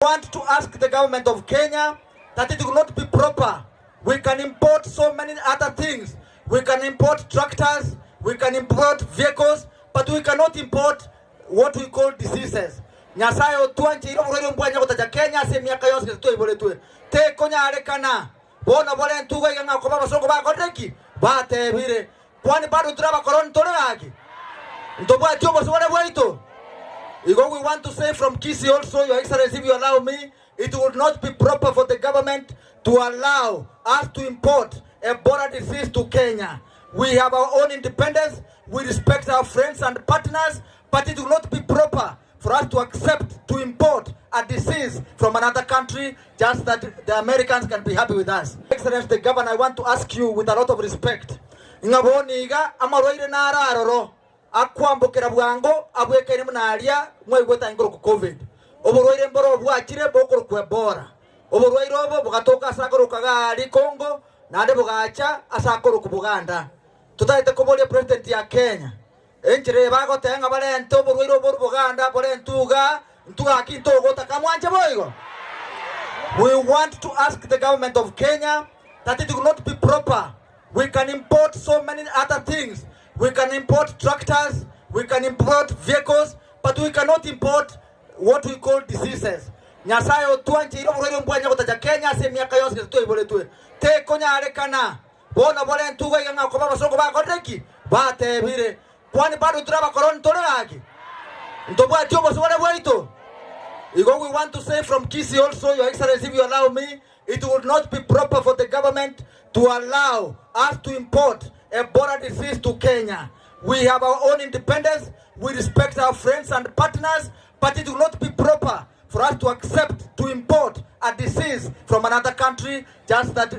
Want to ask the government of Kenya that it will not be proper. We can import so many other things. We can import tractors, we can import vehicles, but we cannot import what we call diseases. Nyasaye otwancheire oborwaire mbwanya gotacha Kenya ase emiaka yonsi gose twaiboretwe. Tekonyarekana. Bono bore ntugo iga ng'a koba abasongo bakorire ki? Batebire. Kwani bado ntore abakoroni tore gaki? Ntobwati obosibore bwaito? Igo we want to say from Kisii also, Your Excellency, if you allow me, it would not be proper for the government to allow us to import Ebola disease to Kenya. We have our own independence, we respect our friends and partners, but it will not be proper for us to accept to import a disease from another country just that the Americans can be happy with us. Excellency the Governor, I want to ask you with a lot of respect, ng'a bono iga amarwaire naro aroro akwambokera bwango abwekaine buna aria mwaigwete aye nkorokwa Covid. Oborwaire mboro bwachire bokorokwa Ebola. Oborwaire obo bogatoka ase akorokwa gari Congo naende bogacha ase akorokwa Buganda. Totagete koboria President ya Kenya, Enchera eye bagoteba ng'a barente oborwaire oboru boganda borentwe iga, intwe gaki ntogotaka mwanche boigo? We want to ask the government of Kenya that it will not be proper. We can import so many other things. We can import tractors, we can import vehicles, but we cannot import what we call diseases. Nyasaye otwancheire oborwaire mbwanya gotacha Kenya ase emiaka yonsi gose twaiboretwe. Tekonyarekana. Bono borentwe iga iga ng'a koba abasongo bakorire ki? Batebire, Kwani bado ntore abakoroni tore gaki? Ntobwati obosibore bwaito? Igo we want to say from Kisii also, Your Excellency, if you allow me, it would not be proper for the government to allow us to import Ebola disease to Kenya. We have our own independence, we respect our friends and partners, but it will not be proper for us to accept to import a disease from another country just that.